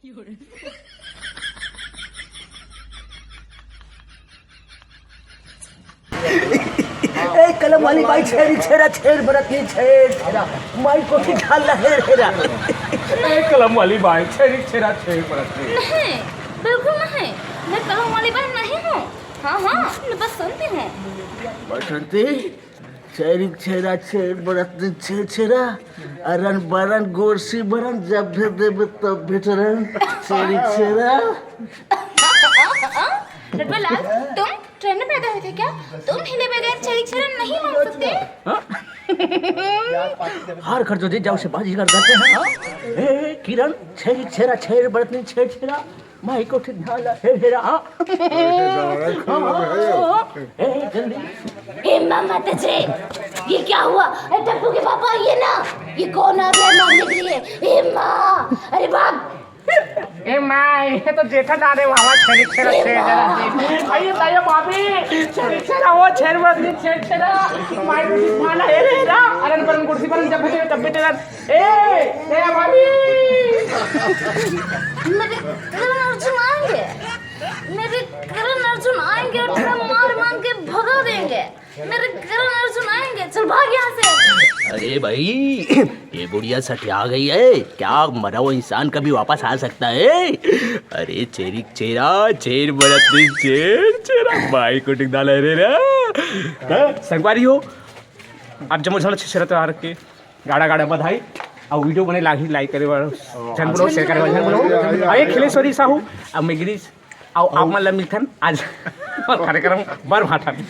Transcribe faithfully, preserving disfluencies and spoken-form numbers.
ए कलम वाली बाई, छेरी छेरा छेर बरत नहीं, छेर छेरा माई कोठी ढाल ला हेर हेरा। ए कलम वाली बाई, छेरी छेरा छेर बरत नहीं। नहीं, बिल्कुल नहीं। मैं कलम वाली बाई नहीं हूँ। हाँ, हाँ, मैं बसंती हूँ। बसंती, छेरी छेरा छेर बरत नहीं, छेर छेरा, अरन बरन गोरसी बरन, जब भी देबे तब भेटरन, छेरी छेरा। नटवरलाल, तुम ट्रेन में पैदा हुए थे क्या? तुम हिले बगैर छेरी छेरा नहीं मांग सकते? हार कर जो जीत जाओ, उसे बाजीगर कहते हैं। हाँ? ए, किरण, छेरी छेरा छेर बरत नहीं, छेर छेरा माई कोठी ढाल ला हेर हेरा। हाँ? ए, जल्दी। हे माँ, माता जी, ये क्या हुआ? अरे टप्पू के पापा, ये ना, ये कौन आ गया मारने के लिए? हे माँ, अरे बाप। ए माई, ये तो जेठा दादे वाला छेरी छेरा छेर जरा जी। अरे ताया भाभी, छेरी छेरा वो छेर बरत नहीं, छेर छेरा। माई को खाना हे रे ना, अरन परन कुर्सी पर जब भी, जब भी तेरा, ए, ताया भाभी। मेरे करण अर्जुन आएंगे, मेरे करण अर्जुन आएंगे और तुम्हें मार मार के भगा देंगे। मेरे करण अर्जुन आएंगे, चल भाग यहाँ से। अरे भाई, ये बुढ़िया सठिया गई है क्या? मरा हुआ इंसान कभी वापस आ सकता है? अरे छेरी छेरा, छेर बरत नहीं, छेर छेरा माई कोठी ढाल ला हेर हेरा। हाँ, संगवारी हो, आप जम्मो झन छेरा त्योहार के गाड़ा गाड़ा बधाई। अउ वीडियो बने लागही, लाइक करे बर झन भूलो, शेयर करे बर झन भूलो। अउ ये खिलेश्वरी साहू, अउ मैं गिरीश, अउ आप मन ला मिलथन आज कार्यक्रम बर भाठन।